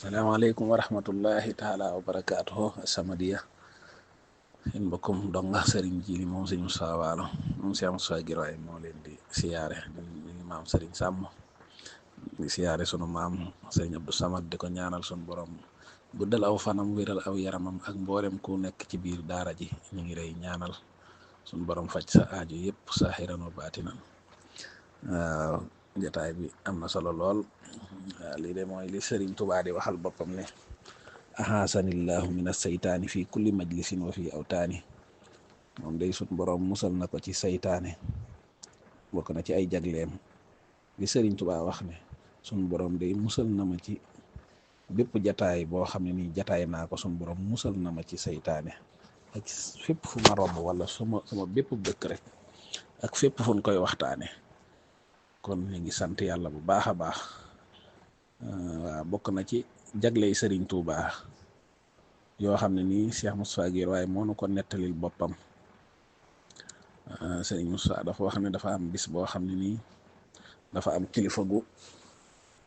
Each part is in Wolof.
salaamaaleykum wa rahmatullahi taala wa barakaatuhu As-Samadiyya seen mbokkum donga Serigne Djily moom sëñ Moussa Waalo moom Cheikh Moussa Guiraye moo leen di siyaare di maam Serigne Sàmm di siyaare sunu maam Serigne Abdou Samad di ko ñaanal sunu borom guddal aw fanam wéral aw yaramam ak mboolem ku nekk ci biir daara ji ñu ngi lay ñaanal sunu borom faj sa aajo yëpp saahiran wa baatinan. waaw jotaay bi am na solo lool. waaw lii de mooy li Serigne Touba di waxal boppam ne ahasanillahu min as-saytaani fi kulli majlisin wa fi awtaani moom day sut borom musal na ko ci saytaane bokk na ci ay jagleem li Serigne Touba wax ne sun borom day musal na ma ci bépp jataay boo xam ne nii jataay naa ko sun borom musal na ma ci saytaane ak fépp fu ma romb wala sama bépp dëkk rek ak fépp fu ñu koy waxtaane kon ñu ngi sant yàlla bu baax a baax. waaw bokk na ci jagley Serigne Touba yoo xam ne nii Cheikh Moussa Guiraye moo nu ko nettalil boppam. Serigne Moussa dafa wax ne dafa am bis boo xam ne nii dafa am kilifa gu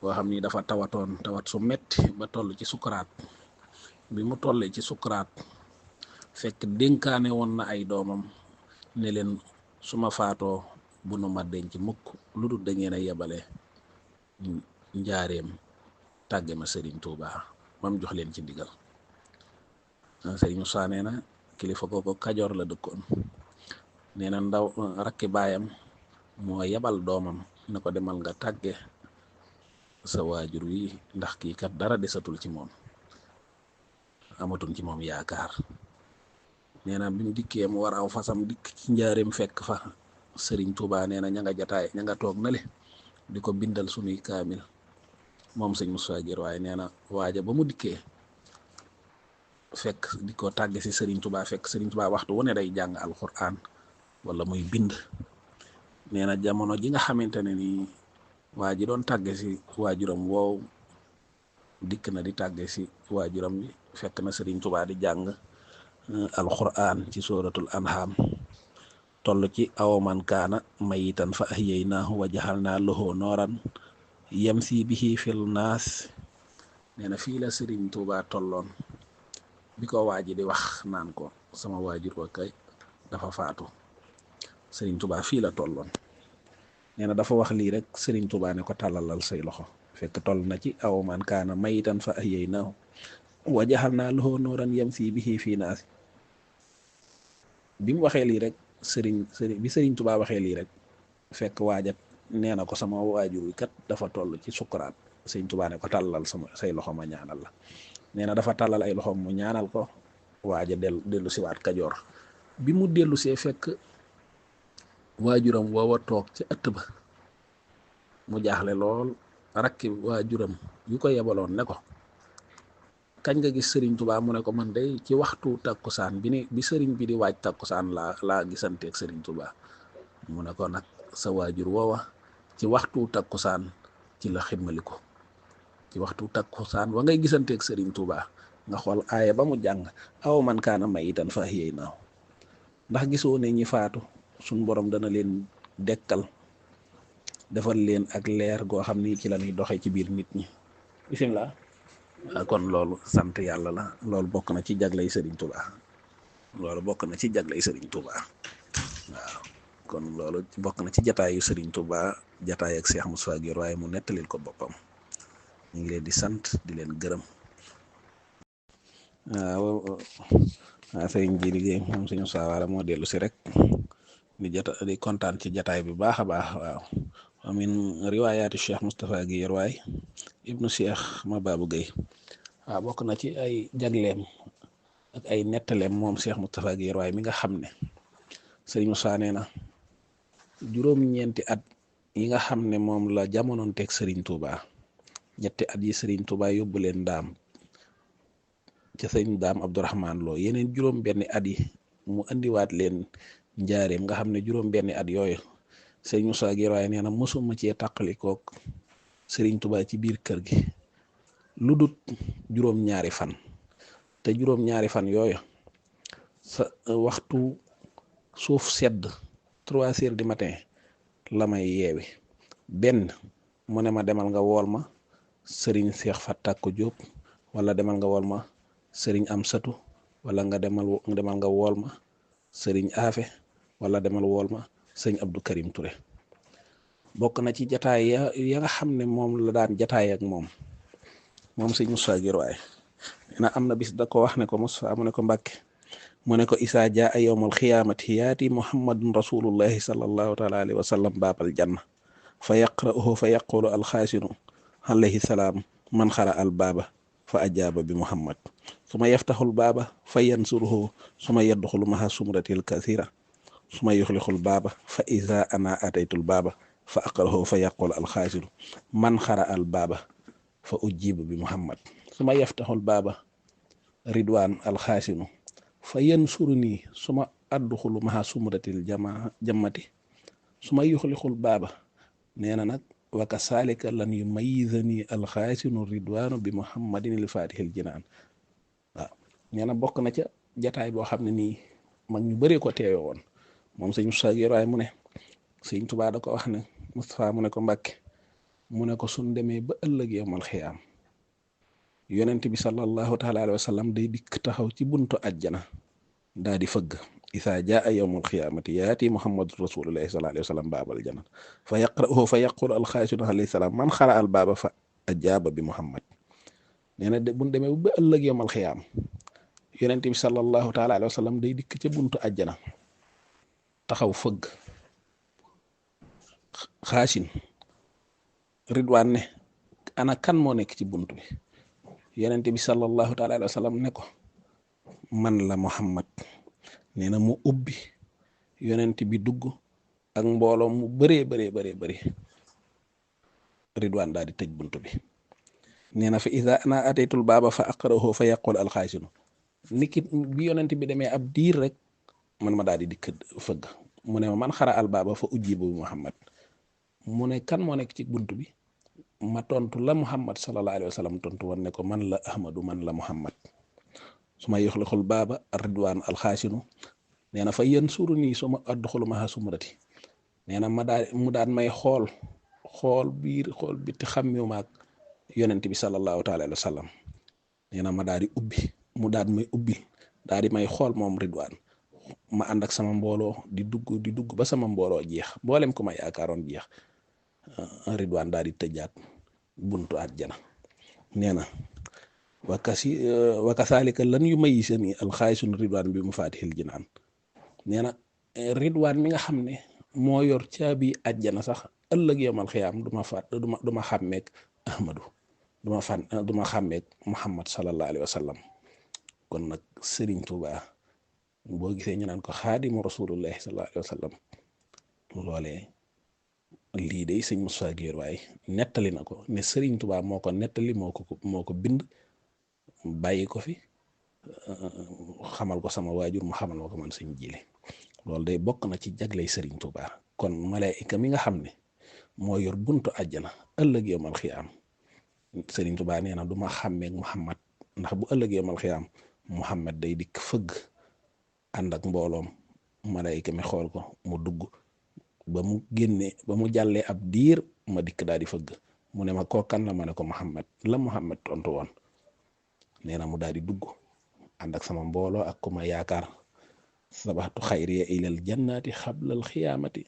boo xam ni dafa tawatoon tawat su metti ba toll ci sukuraat bi mu tollee ci sukuraat fekk dénkaane woon na ay doomam ne leen su ma faatoo bu nu ma denc mukk lu dul da ngeen a yebale njaareem tàgge ma Serigne Touba ba mu jox leen ci ndigal. Serigne Moussa nee na kilifa kooku Kajoor la dëkkoon nee na ndaw rakki baayam moo yebal doomam ne ko demal nga tàgge sa waajur wi ndax kii kat dara desatul ci moom amatul ci moom yaakaar. nee na bi mu dikkee mu war aw fasam dikk ci njaareem fekk fa Serigne Touba nee na ña nga jataay ña nga toog na le di ko bindal sunuy kaamil moom sëñ Moussa Guiraye nee na waaja ba mu dikkee fekk di ko tàgge si Serigne Touba fekk Serigne Touba waxtu wu ne day jàng alquran wala muy bind. nee na jamono ji nga xamante ne nii waa ji doon tàgge si waajuram woow dikk na di tàgge si waajuram bi fekk na Serigne Touba di jàng alquran ci suratul anham toll ci awaman kaana mayitan fa ahyaynaahu wa jaxalnaa lahu nooran yamsi bihi fil naas. nee na fii la Serigne Touba tolloon bi ko waaji di wax naan ko sama waajur ko kay dafa faatu Serigne Touba fii la tolloon. nee na dafa wax lii rek Serigne Touba ne ko tàllalal say loxo fekk toll na ci awaman kaana mayitan fa ahyaynaahu wa jaxalnaa lahu nooran yamsi bihi fii naas. bi mu waxee lii rek bi Serigne Touba waxee lii rek fekk waajat nee na ko sama waajur wi kat dafa toll ci sukuraat Serigne Touba ne ko tàllal say loxo ma ñaanal la. nee na dafa tàllal ay loxo mu ñaanal ko waaja dellu siwaat Kajoor. bi mu dellu see fekk waajuram woowa toog ci ëtt ba mu jaaxle lool rakki waajuram yu ko yebaloon ne ko kañ nga gis Serigne Touba mu ne ko man day ci waxtu takkusaan bi Serigne bi di waaj takkusaan laa gisanteeg Serigne Touba. mu ne ko nag sa waajur woowa ci waxtu takkusaan ci la ximmali ko ci waxtu takkusaan wa ngay gisanteeg Serigne Touba nga xool aaya ba mu jàng aw man kaana mayitan fa ahyaynaahu ndax gisoo ne ñi faatu suñ borom dana leen dekkal defal leen ak leer goo xam ni ci la ñuy doxee ci biir nit ñi. bisimilah. kon loolu sant yàlla la loolu bokk na ci jaglay Serigne Touba waaw kon loolu bokk na ci jataayu Serigne Touba jataay ak Cheikh Moussa Guiraye mu nettalil ko boppam ñu ngi leen di sant di leen gërëm. waaw Serigne Djily moom sëñ Moussa Waalo moo dellu si rek di kontaan ci jataay bi baax a baax. waaw amin riwaayaati Cheikh Moustapha Guiraye ibnu Cheikh Mababou Guèye. waaw bokk na ci ay jagleem ak ay nettaleem moom Cheikh Moustapha Guiraye mi nga xam ne Serigne Moussa nee na juróom-ñeenti at yi nga xam ne moom la jamonoon teg Serigne Touba ñetti at yi Serigne Touba yóbbu leen ndaam ca sëñ Daam Abdourahman Lo yeneen juróom-benni at yi mu indiwaat leen njaareem nga xam ne juróom-benni at yooyu Serigne Moussa Guiraye nee na mosuma cee tàqalikook Serigne Touba ci biir kër gi lu dut juróom-ñaari fan te juróom-ñaari fan yooyu sa waxtu suuf sedd 3 heures du matin la may yeewi benn mu ne ma demal nga wool ma Serigne Cheikh Fatak Diop wala demal nga wool ma sëriñ Amsatu wala nga demal nga wool ma sëriñ Afe wala demal wool ma sëriñ Abdou Karim Touré. bokk na ci jataay ya nga xam ne moom la daan jataay ak moom sëñ Moussa Guirwaay na am na bis da ko wax ne ko Moussa mu ne ko Mbàkke mu ne ko isaa jaa yawmal xiyaamati yaati muhammadun rasulullahi sallallahu taala alayhi wa sallam baabal janna fa yaqra'uhu fa yaqulu alxaasinu alayhi salaam man xara al baaba fa ajaaba bi muhammad suma yaftaxul baaba fa yansuruhu suma yadxulu maha sumratil kasira suma yuxlixul baaba fa isa ana ataytul baaba fa aqra'uhu fa yaqulu alxaasinu man xara al baaba fa ujibu bi muhammad suma yaftaxul baaba ridwaan alxaasinu fa yansuruni suma adduxulu maha sumratil jammati suma yuxlixul baaba nee na nag waka saalika lan yu mayizani alxaasinu ridwaanu bi muhammadin il fatihil jinaan waaw nee na bokk na ca jataay boo xam ne nii mag ñu bëree ko teewe woon moom sëñ Moussa Guirwaay mu ne sëñ Tuubaa da ko wax ne Moustapha mu ne ko Mbàkke mu ne ko suñ demee ba ëllëg yawmal xiyaam yonent bi sallallahu taala alayhi wa sallam day dikk taxaw ci buntu àjjana daa di fëgg isaa jaa yawmul xiyaamati yaati muhammadu rasulullahi sallallahu alayhi wa sallam baabal janna fa yaqra'uhu fa yaqulu alxaasinu alayhi salaam man xara al baaba fa ajaaba bi muhammad nee na buñ demee ba ëllëg yawmal xiyaam yonent bi sallallahu taala alayhi wa sallam day dikk ca buntu àjjana taxaw fëgg xaasin ridwaan ne ana kan moo nekk ci buntu bi yonent bi sallallahu taala alayhi wa sallam ne ko man la muhammad nee na mu ubbi yonent bi dugg ak mbooloo mu bëree ridwaan daal di tëj buntu bi nee na fa ida ana ataytul baaba fa aqra'uhu fa yaqul alxaasinu niki bi yonent bi demee ab diir rek man ma daal di dikk fëgg mu ne ma man xara al baaba fa ujibu bi muhammad mu ne kan moo nekk ci buntu bi ma tontu la muhammad sallallahu alayhi wa sallam tontu woon ne ko man la ahmadu man la muhammad su ma yoxlixul baaba ridwaan alxaasinu nee na fa yansuru nii su ma adduxulu maha sumrati nee na mu daan may xool biir xool biti xammiwu maag yonent bi sallallahu taala alayhi wa sallam nee na ma daal di ubbi mu daal may ubbi daal di may xool moom ridwaan ma ànd ak sama mbooloo di dugg ba sama mbooloo jeex mboolem ko ma yaakaaroon jeex ridwaan daal di tëjaat buntu àjjana nee na wakasaalika lan yu mayisani alxaaysun ridwaan bi mu faatixil jinaan nee na ridwaan mi nga xam ne moo yor caabi àjjana sax ëllëg yawmal xiyaam du ma xàmmeeg ahmadu du ma xàmmeeg muhammad sallallahu alayhi wa sallam kon nag Sëriñ Tuubaa boo gisee ñu naan ko xaadimu rasulullahi sallallahu alayhi wa sallam loolee lii de sëñ Moussa Guirwaay nettali na ko ne Sëriñ Tuubaa moo ko nettali moo ko bind bàyyi ko fi xamal ko sama waajur mu xamal ma ko man sëñ Jili loolu day bokk na ci jagley Sëriñ Tuubaa kon malaayika mi nga xam ne moo yor buntu àjjana ëllëg yawmal xiyaam Sëriñ Tuubaa nee na du ma xàmmeeg Muhammad ndax bu ëllëg yawmal xiyaam Muhammad day dikk fëgg ànd ak mbooloom malaayika mi xool ko mu dugg ba mu génne ba mu jàllee ab diir ma dikk daal di fëgg mu ne ma kookan la ma ne ko Muhammad la Muhammad tontu woon nee na mu daal di dugg ànd ak sama mbooloo ak ku ma yaakaar sabaxtu xayriya ilal jannaati xablal xiyaamati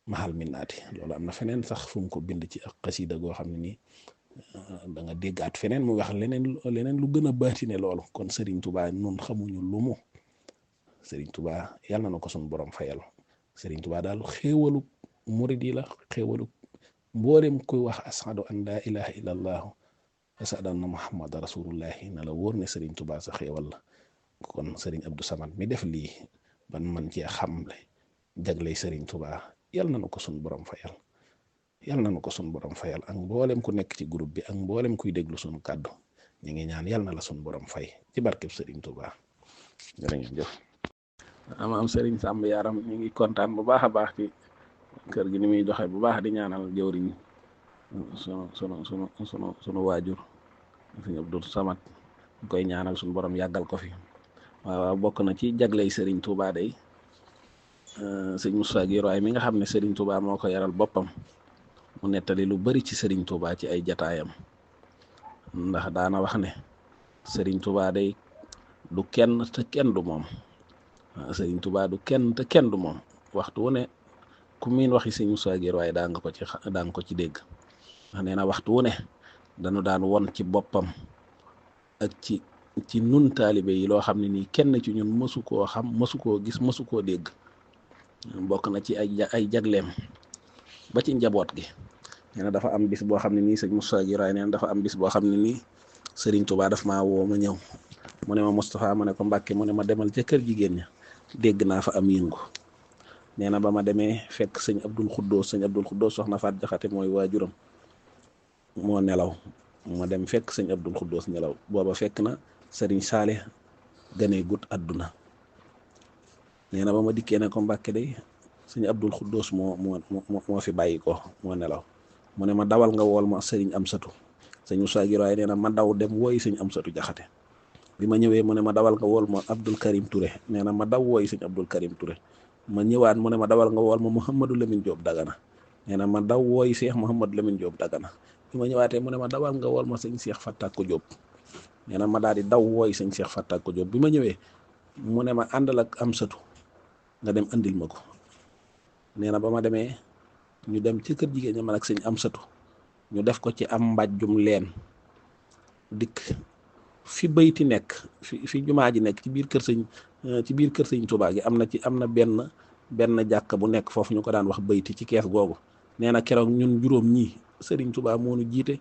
mahal minnaati loolu am na feneen sax fu mu ko bind ci ak xasida goo xam ne nii da nga déggaat feneen mu wax leneen lu gën a baatine loolu kon Serigne Touba nun xamuñu lu mu Serigne Touba yàlla na ko suñu borom fayal Serigne Touba daal xéewalu murid yi la xéewalu mboolem kuy wax ashadu an laa ilaha illa allahu ashadu anna muhammad rasulullahi na la wóor ne Serigne Touba sa xéewal la kon Serigne Abdou Samad mi def lii ban man cee xamle jagley Serigne Touba yàlla na ko suñu borom fayal yàlla na ko suñu borom fayal ak mboolem ku nekk ci groupe bi ak mboolem kuy déglu suñu kàddu ñu ngi ñaan yàlla na la suñu borom fay ci barkeb Serigne Touba jërëjëf. am Serigne Samb Yaram ñu ngi kontaan bu baax a baax ci kër gi ni muy doxee bu baax di ñaanal jëwriñ sunu waajur Serigne Abdou Samad ñu koy ñaanal suñu borom yàggal ko fi waaw bokk na ci jagley Serigne Touba day sëñ Moussa Guirwaay mi nga xam ne Serigne Touba moo ko yaral boppam mu nettali lu bari ci Serigne Touba ci ay jataayam ndax daana wax ne sëriñ Tuubaa day du kenn te kenn du moom. sëriñ Tuubaa du kenn te kenn du moom waxtu wu ne ku miin waxi sëñ Moussa Gueye waaye daa nga ko ci dégg ndax nee na waxtu wu ne dañu daan won ci boppam ak ci nun taalibe yi loo xam ne nii kenn ci ñun mësu koo xam mësu koo gis mësu koo dégg. bokk na ci ay jagleem ba ci njaboot gi. nee na dafa am bis boo xam ne nii sëñ Moussa Gueye waaye nee na dafa am bis boo xam ne nii sëriñ Tuubaa daf maa woo ma ñëw mu ne ma Moustapha ma ne ko Mbàkke mu ne ma demal ca kër jigéen ña dégg naa fa am yëngu. nee na ba ma demee fekk sëñ Abdul Xuddoos soxna Faat Jaxate mooy waajuram moo nelaw ma dem fekk sëñ Abdul Xuddoos nelaw booba fekk na sëriñ Saale ganee gut àdduna. nee na ba ma dikkee ne ko Mbàkke day sëñ Abdul Xuddoos moo fi bàyyi ko moo nelaw mu ne ma dawal nga wool ma sëriñ Amsatu sëñ Moussa Gueye waaye nee na ma daw dem wooyi sëñ Amsatu Jaxate bi ma ñëwee mu ne ma dawal nga wool ma Abdul Karim Touré nee na ma daw wooyi sëñ Abdul Karim Touré ma ñëwaat mu ne ma dawal nga wool ma Mouhamadou Lamine Diop Dagana nee na ma daw wooyi Cheikh Mouhamadou Lamine Diop Dagana bi ma ñëwaatee mu ne ma dawal nga wool ma sëñ Cheikh Fattako Diop nee na ma daal di daw wooyi sëñ Cheikh Fattako Diop bi ma ñëwee mu ne ma àndal ak Amsatu nga dem andil ma ko. nee na ba ma demee ñu dem ci kër jigéen ñi man ak sëñ Amsatu ñu def ko ci am mbàjjum leen dikk fi bayti nekk fi jumaa ji nekk ci biir kër sëñ Tuubaa gi am na benn jàkka bu nekk foofu ñu ko daan wax bayti ci kees googu. nee na keroog ñun juróom ñii sëriñ Tuubaa moo nu jiite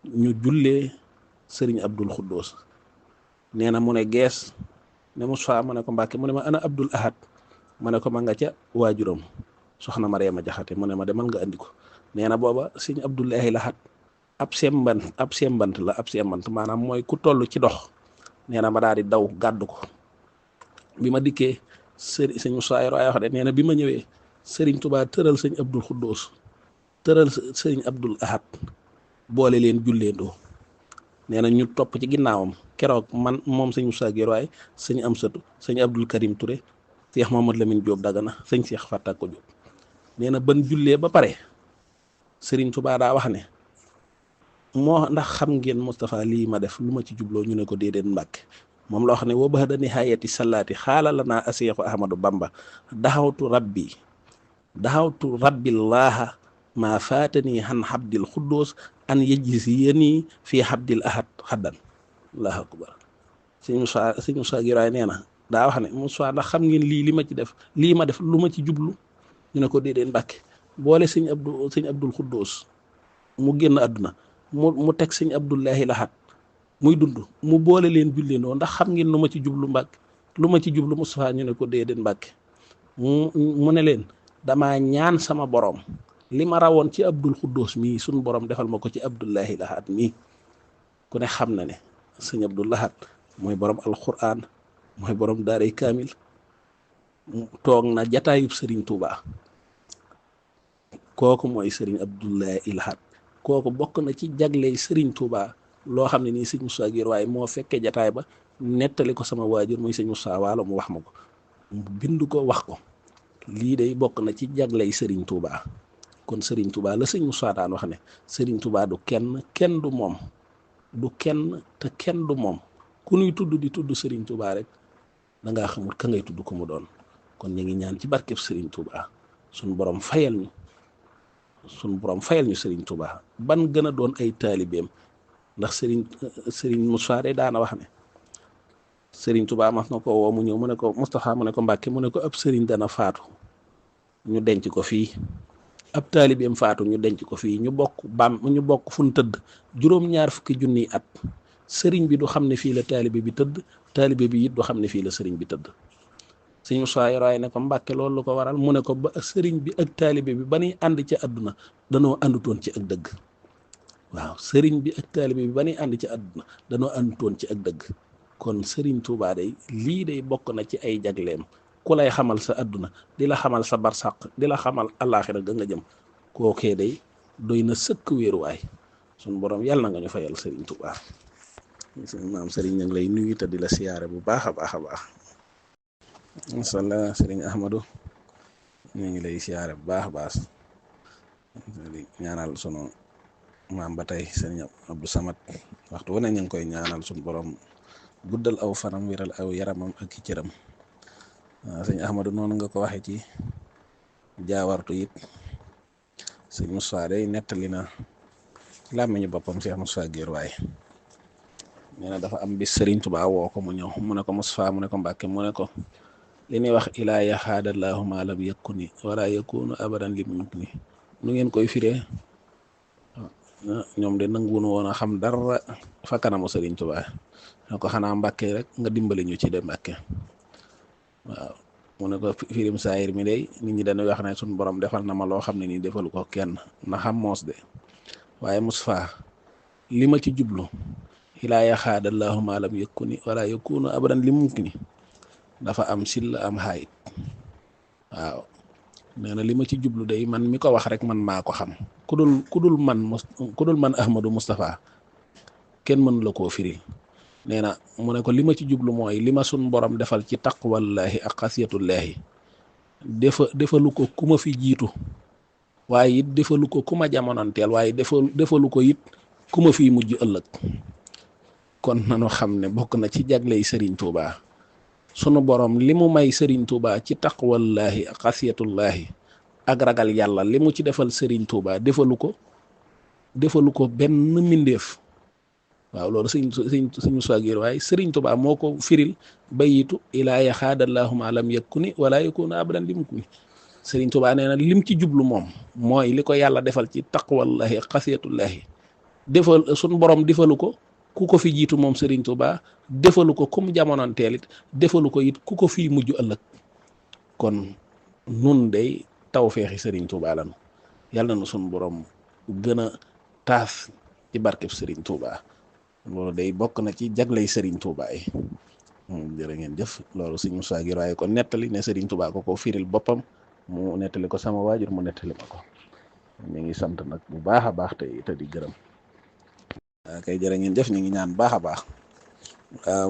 ñu jullee sëriñ Abdul Xuddoos. nee na mu ne gees ne Moussa ma ne ko Mbàkke mu ne ma ana Abdul Ahad ma ne ko ma nga ca waajuram soxna Mariama Jaxate mu ne ma demal nga andi ko. nee na booba sëñ Abdullahi Lahat ab sembant maanaam mooy ku toll ci dox. nee na ma daal di daw gàddu ko bi ma dikkee sëñ Moussa waaye wax de nee na bi ma ñëwee sëriñ Tuubaa tëral sëñ Abdul Xuddoos tëral sëriñ Abdul Ahad boole leen julleendoo. nee na ñu topp ci ginnaawam keroog man moom sëñ Moussa Gueye waaye sëñ Amsatu sëñ Abdul Karim Touré Cheikh Mouhamadou Lamine Diop Dagana sëñ Cheikh Fattako Diop. nee na ban jullee ba pare sëriñ Tuubaa daa wax ne moo ndax xam ngeen Moustapha lii ma def lu ma ci jubloo ñu ne ko déedéet Mbàkke moom la wax ne wa ba'da nihaayati salaati xaala lanaa Seexu Ahmadu Bamba daxawtu rabbillaaha maa faatanii han Abdil Xuddoos an yajziyanii fii Abdil Ahad xaddan. Allaahu akbar. sëñ Moussa Gueye nee na daa wax ne Moussa ndax xam ngeen lii ma def lu ma ci jublu ñu ne ko déedéet Mbàkke boole sëñ Abdul Xuddoos mu génn àdduna mu teg sëñ Abdullahi Lahat muy dund mu boole leen julleendoo ndax xam ngeen lu ma ci jublu Mbàkke lu ma ci jublu Moustapha ñu ne ko déedéet Mbàkke mu ne leen damaa ñaan sama borom li ma rawoon ci Abdul Xuddoos mii suñ borom defal ma ko ci Abdullahi Lahat mii. ku ne xam na ne sëñ Abdul Lahat mooy borom alquran mooy borom daaray kaamil toog na jataayub sëriñ Tuubaa kooku mooy sëriñ Abdullahi Lahat kooku bokk na ci jagley sëriñ Tuubaa loo xam ne nii sëñ Moussa Gueye waaye moo fekkee jataay ba nettali ko sama waajur muy sëñ Moussa Waalo mu wax ma ko mu bind ko wax ko lii day bokk na ci jagley sëriñ Tuubaa. kon sëriñ Tuubaa la sëñ Moussa daan wax ne sëriñ Tuubaa du kenn du moom du kenn te kenn du moom ku nuy tudd di tudd sëriñ Tuubaa rek da ngaa xamul ka ngay tudd ko mu doon. kon ñu ngi ñaan ci barkeb sëriñ Tuubaa suñ borom fayal ñu sëriñ Tuubaa ban gën a doon ay taalibeem ndax sëriñ Moussa de daana wax ne sëriñ Tuubaa mas na ko woo mu ñëw mu ne ko Moustapha mu ne ko Mbàkke mu ne ko ab sëriñ dana faatu ñu denc ko fii ab taalibeem faatu ñu denc ko fii ñu bokk fu ñu tëdd juróom-ñaar fukki junniy at sëriñ bi du xam ne fii la taalibe bi tëdd taalibe bi it du xam ne fii la sëriñ bi tëdd. sëñ Moussa yoroy ne ko Mbàkke loolu lu ko waral mu ne ko ba sëriñ bi ak taalibe bi ba ñuy ànd ci àdduna danoo àndutoon ci ak dëgg. waaw sëriñ bi ak taalibe bi ba ñuy ànd ci àdduna danoo àndutoon ci ak dëgg. kon sëriñ Tuubaa day lii day bokk na ci ay jagleem ku lay xamal sa àdduna di la xamal sa barsàq di la xamal àllaaxira ga nga jëm kookee day doy na sëkk wéeruwaay suñ borom yàlla na nga ñu fayal sëriñ Tuubaa. maam sëriñ ñu ngi lay nuyu te di la siyaare bu baax a baax a baax. masalla sëriñ Ahmadou ñu ngi lay siyaare bu baax a baax di ñaanal sunu maam ba tey sëriñ Abdou Samad waxtu wu ne ñu ngi koy ñaanal suñu borom guddal aw fanam wéral aw yaramam ak i cëram. sëñ Ahmadou noonu nga ko waxee ci jaawartu it sëñ Moussa day nettali na làmmiñu boppam Cheikh Moussa Guèye waaye nee na dafa am bis Sëriñ Tuubaa woo ko mu ñëw mu ne ko Moussa mu ne ko Mbàkke mu ne ko li ñuy wax ilaa yaxaadallaahu maa lam yakuni wala yakunu abadan lim mumkini nu ngeen koy firee ñoom de nanguwunu woon a xam dara fa kanamu Sëriñ Tuubaa ne ko xanaa Mbàkke rek nga dimbali ñu ci de Mbàkke waaw mu ne ko firim saayir mi day nit ñi dañuy wax ne suñu borom defal na ma loo xam ne nii defalu ko kenn na xam moos de waaye Moussa li ma ci jublu ilaa yaxaadallaahu maa lam yakuni wala yakunu abadan lim mumkini dafa am sil am xaayit waaw nee na li ma ci jublu day man mi ko wax rek man maa ko xam ku dul man Ahmadou Moustapha kenn mënu la koo firil nee na mu ne ko li ma ci jublu mooy li ma sun borom defal ci taqwallaahi ak xasiyatullaahi defalu ko ku ma fi jiitu waaye it defalu ko ku ma jamonanteel waaye defalu ko it ku ma fi mujj ëllëg kon nanu xam ne bokk na ci jagley Serigne Touba sunu borom li mu may Serigne Touba ci taqwallaahi ak xasiyatullaahi ak ragal yàlla li mu ci defal Serigne Touba defalu ko benn mbindéef waaw loolu sëñ Moussa Guèye waaye Serigne Touba moo ko firil bayitu ilaa yaxaadallaahu maa lam yakuni wala yakunu abadan lim kuni Serigne Touba nee na lim ci jublu moom mooy li ko yàlla defal ci taqwallaahi ak xasiyatullaahi defal sunu borom defalu ko ku ko fi jiitu moom Serigne Touba defalu ko comme jamonanteel it defalu ko it ku ko fii mujj ëllëg kon nun day tawfeexi Serigne Touba lanu yàlla na sunu borom gën a taas ci barkeb Serigne Touba loolu day bokk na ci jagley Serigne Touba yi jërë ngeen jëf loolu sëñ Moussa Guèye waaye ko nettali ne Serigne Touba ko firil boppam mu nettali ko sama waajur mu nettali ma ko ñu ngi sant nag bu baax a baax te di gërëm. kay jërë ngeen jëf ñu ngi ñaan baax a baax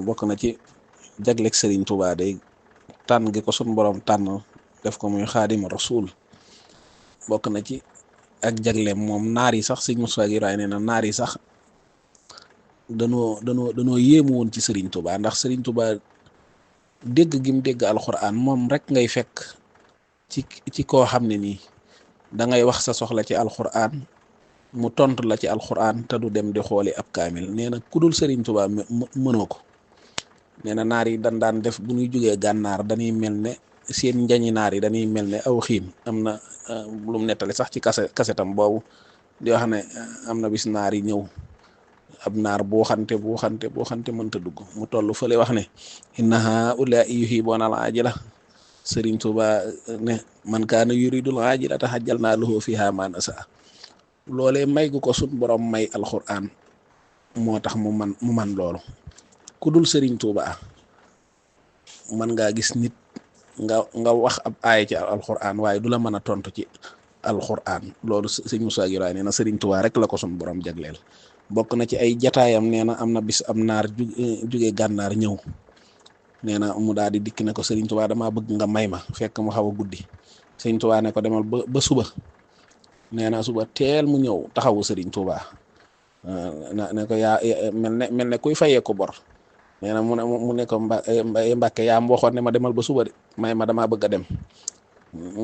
bokk na ci jagleeg Serigne Touba day tànn gi ko sun borom tànn def ko muy xaadima rasul bokk na ci ak jagleem moom naar yi sax sëñ Moussa Guèye waaye nee na naar yi sax danoo yéemu woon ci Serigne Touba ndax Serigne Touba dégg gim dégg alxuraan moom rek ngay fekk ci koo xam ne nii da ngay wax sa soxla ci alxuraan mu tontu la ci alxuraan te du dem di xooli ab kaamil nee na ku dul Serigne Touba mënoo ko nee na naar yi daan def bu ñuy jógee gànnaar dañuy mel ne seen njañi naar yi dañuy mel ne aw xiim am na lu mu nettali sax ci kasetam boobu di wax ne am na bis naar yi ñëw ab naar boo xante mënta dugg mu toll fële wax ne inna haa'ulaa'i yuhibbuuna al-aajila Serigne Touba ne man kaana yuridul aajila tahajjalnaa lahu fiihaa maa nasaa loolee may gu ko sun borom may alxuraan moo tax mu man loolu ku dul Serigne Touba man ngaa gis nit nga wax ab aaya ci alxuraan waaye du la mën a tontu ci alxuraan loolu sëñ Moussa Guèye nee na Serigne Touba rek la ko sun borom jagleel. bokk na ci ay jataayam nee na am na bis am naar jóge gànnaar ñëw nee na mu daal di dikk ne ko Serigne Touba damaa bëgg nga may ma fekk mu xaw a guddi Serigne Touba ne ko demal ba suba nee na suba teel mu ñëw taxawu Serigne Touba ne ko yaa mel ne kuy fayee ko bor nee na mu ne ko Mbàkke yaa ma waxoon ne ma demal ba suba de may ma damaa bëgg a dem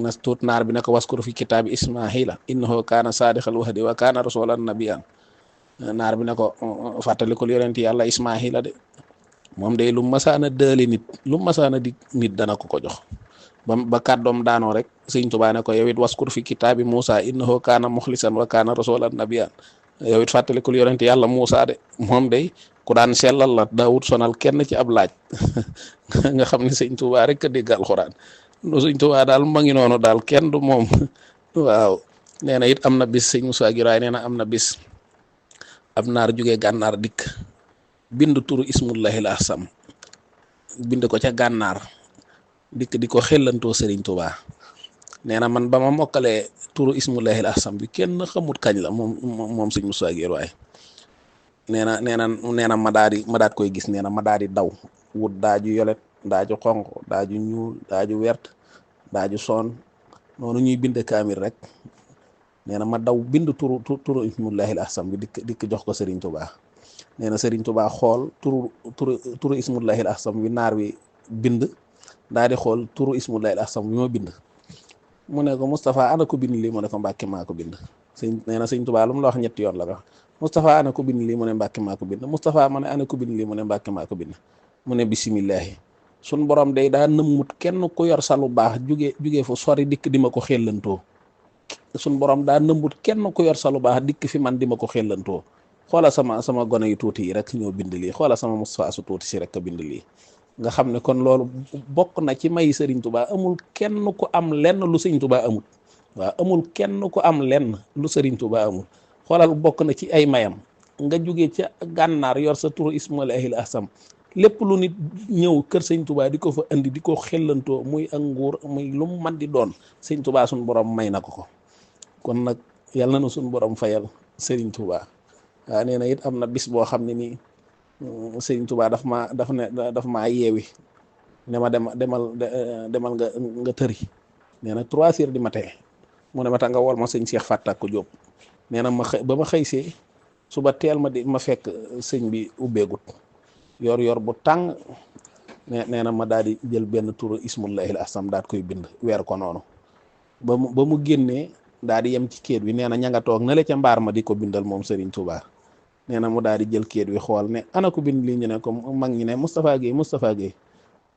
na tuut naar bi ne ko waskur fi kitaabi Ismaahila innahu kaana saadiqal wa'di wa kaana rasuulan nabiyyan naar bi ne ko fàttalikul yonent yàlla Ismaahila de moom day lu masaana dëli nit lu masaana di nit dana ko jox ba kàddoom daanoo rek sëñ Tuubaa ne ko yow it waskur fi kitaabi Muusa innahu kaana muxlisan wa kaana rasuulan nabiyyan yow it fàttalikul yonent yàlla Muusa de moom day ku daan sellal la daawut sonal kenn ci ab laaj nga xam ne sëñ Tuubaa rek a dégg alxuraan lu sëñ Tuubaa daal ma ngi noonu daal kenn du moom waaw nee na it am na bis sëñ Moussa Guèye nee na am na bis ab naar jógee gànnaar dikk bind turu ismullahil ahsam bind ko ca gànnaar dikk di ko xellantoo Serigne Touba nee na man ba ma mokkalee turu ismullahil ahsam bi kenn xamut kañ la moom sëñ Moussa Guèye waaye nee na ma daal koy gis nee na ma daal di daw wut daaju yolet daaju xonq daaju ñuul daaju wert daaju soon noonu ñuy bind kaamil rek nee na ma daw bind turu ismullahil ahsam bi dikk jox ko Serigne Touba. nee na Serigne Touba xool turu ismullahil ahsam bi naar wi bind daal di xool turu ismullahil ahsam bi ma bind mu ne ko Moustapha ana ko bind lii mu ne ko Mbàkke maa ko bind. nee na Serigne Touba lu mu la wax ñetti yoon la ko Moustapha ana ko bind lii mu ne Mbàkke maa ko bind Moustapha ma ne ana ko bind lii mu ne Mbàkke maa ko bind mu ne bisimillahi sun borom day daa nëmmut kenn ku yor sa lu baax jugee fu sori dikk di ma ko xellantoo sun borom daa nëmbut kenn ku yor sa lu baax dikk fi man di ma ko xellantoo xoola sama gone yu tuuti yi rek ñoo bind lii xoola sama Moustapha su tuuti si rek a bind lii nga xam ne kon loolu bokk na ci may Serigne Touba amul kenn ku am lenn lu Serigne Touba amul waaw amul kenn ku am lenn lu Serigne Touba amul xoolal bokk na ci ay mayam nga jóge ca gànnaar yor sa turu ismullahil ahsam lépp lu nit ñëw kër Serigne Touba di ko fa indi di ko xellantoo muy ak nguur muy lu mu man di doon Serigne Touba suñu borom may na ko kon nag yàlla na suñu borom fayal Serigne Touba. waaw nee na it am na bis boo xam ne nii Serigne Touba daf maa yeewi ne ma demal nga tëri nee na 3 heures du matin mu ne ma tax nga wol ma sëñ Cheikh Fatak Diop nee na ma xëy see suba teel ma fekk sëñ bi ubbeegut yor bu tàng nee na ma daal di jël benn turu ismullahil ahsam daal koy bind weer ko noonu ba mu génnee daal di yem ci kéet bi nee na ña nga toog na le ca mbaar ma di ko bindal moom Serigne Touba. nee na mu daal di jël kéet wi xool ne ana ko bind lii ñu ne ko mag ñi ne Moustapha Guèye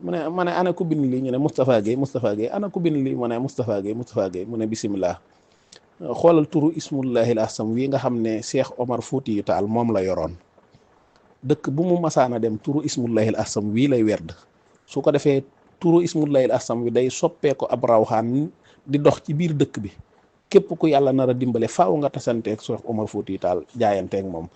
ma ne ana ko bind lii ñu ne Moustapha Guèye ana ko bind lii mu ne Moustapha Guèye mu ne bisimilah xoolal turu ismullahil ahsam wi nga xam ne Cheikh Omar Foutiyou Tall moom la yoroon dëkk bu mu masaana dem turu ismullahil ahsam wii lay werd su ko defee turu ismullahil ahsam wi day soppee ko ab rawxaan di dox ci biir dëkk bi képp ku yàlla nar a dimbale faaw nga tasanteeg Cheikh Omar Foutiyou Tall jaayanteeg moom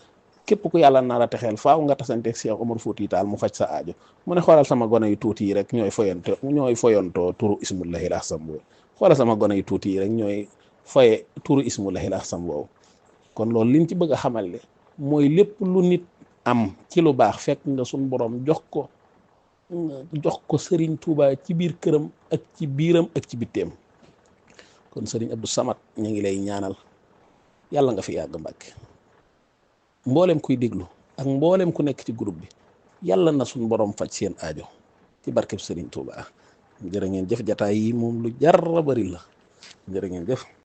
képp ku yàlla nar a texeel faaw nga tasanteeg Cheikh Omar Foutiyou Tall mu faj sa aajo mu ne xoolal sama gone yu tuuti yi rek ñooy foyantoo turu ismullahil ahsam boobu xoolal sama gone yu tuuti yi rek ñooy foye turu ismullahil ahsam boobu kon loolu liñ ci bëgg a xamal ne mooy lépp lu nit am ci lu baax fekk nga suñ borom jox ko Serigne Touba ci biir këram ak ci biiram ak ci bitteem kon Serigne Abdou Samad ñu ngi lay ñaanal yàlla nga fi yàgg Mbàkke mboolem kuy déglu ak mboolem ku nekk ci groupe bi yàlla na suñ borom faj seen aajo ci barkeb Serigne Touba jërë ngeen jëf jataay yi moom lu jar a bari la jërë ngeen jëf.